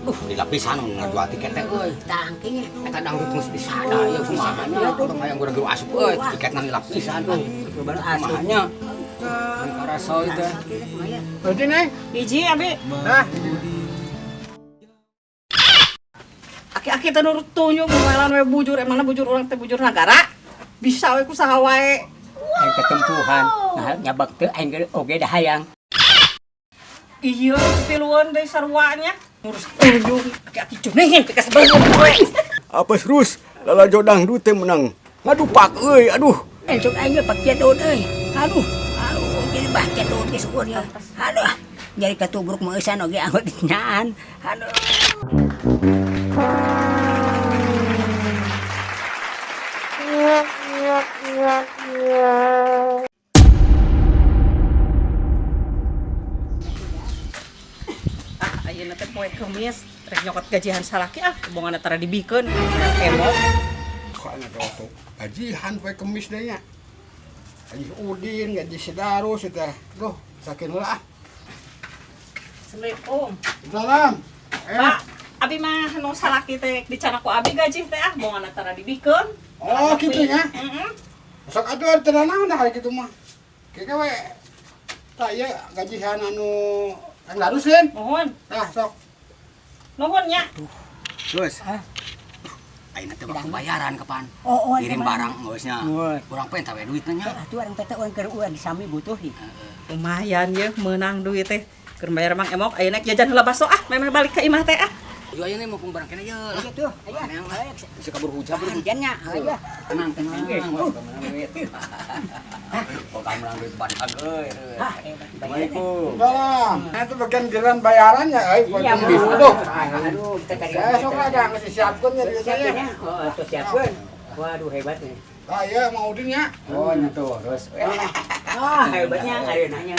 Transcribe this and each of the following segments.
Duh, dilapisan ngajual tiket teh euy. Tangking ya. Eta dangdut geus disada ya kumaha nya. Urang hayang urang geus asup euy, tiketna dilapisan euy. Baru asup. Kumaha nya? Karasoy teh. Berarti Neng. Hiji abi. Nah, Aki-aki teh nurut tunjuk melan we bujur emangna bujur urang teh bujur nagara. Bisa we ku saha wae. Aing ketempuhan. Nah, nyabak teu aing ge oge dah hayang. Iya, tiluan deui sarua nya. Ngurus tunjuk aki-aki cunihin pika sebelum we. Apa terus? Lalajo dangdut teh menang. Ngadupak euy, aduh. Esok aing ge pakai daun euy. Aduh, aduh jadi bah daun ge syukur ya. Aduh, jadi katubruk meusan oge anggot nyaan. Aduh. Ah, ayeuna teh poe Kemis, rek nyokot gajian salaki ah, bongan tara dibikeun. Emok. Kok anak tuh gajihan poe Kemis deh nya. Gaji Udin, gaji si Darus teh. Duh, sakin heula ah. Assalamualaikum. Salam. Eh, Pak, abi mah nu salaki teh dicanak ku abi gaji teh ah, bongan tara dibikeun. Oh, kitu nya. Heeh. Sok atuh teu naon dah hari kitu mah. Kieu we. Tah ieu gajihan anu Kang Darus kan? Nuhun. Tah sok. Nuhun nya. Terus. Ayeuna teh waktu bayaran kapan? Oh, oh, Ngirim barang geus nya. Nuhun. Urang pengen tawe duitna nya. Atuh urang teh urang keur urang sami butuh di. Lumayan ye meunang duit teh. Keur bayar Mang Emok ayeuna jajan heula baso ah, memeh balik ka imah teh ah. Yo ayeuna mau barang kene ye lah. Iya tuh, ayo. Tenang lah. Bisa kabur hujan. Hujannya, ayo. Tenang, tenang. Menang duit. Kok kamu menang duit banyak euy. Hah, hebat. Assalamualaikum. Salam. Nah, itu bagian giliran bayarannya euy poe Iya, Kemis. Bu. Aduh. Aduh, kita cari. Saya sok lah dah geus disiapkeun ya duitnya. Siapkeun ya. Oh, atuh siapkeun. Waduh, hebat nih. Tah ieu Mang Udin nya. Oh, nya tuh, terus. Ah, hebatnya ayo nanya.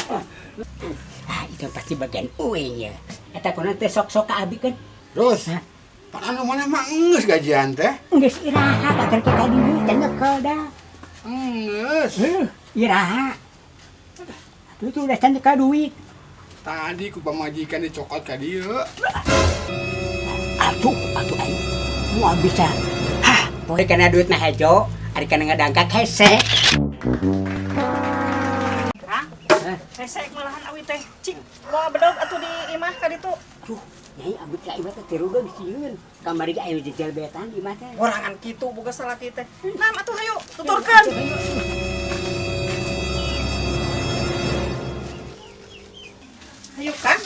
Ah, itu pasti bagian uangnya. Eta kunaon teh sok-sok ka abi kan. Terus. Hah? Pan anu mana mah geus gajian teh? Geus iraha kacar kita di can nyekel dah. Geus. Heuh, iraha. Atuh itu udah can nyekel duit. Tadi ku pamajikan dicokot ka dieu. Atuh, atuh aing moal bisa. Hah, poe kana duitna hejo, ari kana ngadangkak hese. Kang, hese malahan awi teh. Cik, bawa bedog atuh di imah ka ditu. Duh, nyai abdi ka imah teh tirudog sieun. Kamari ge aya jejel betan di imah teh. Orangan kitu boga salaki teh. Nah, atuh hayu tuturkeun. Hayu Kang.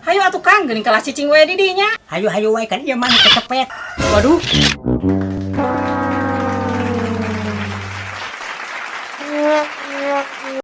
Hayu atuh Kang, geuning kalah cicing we di dinya. Hayu-hayu wae kan ieu mah kecepet. Waduh.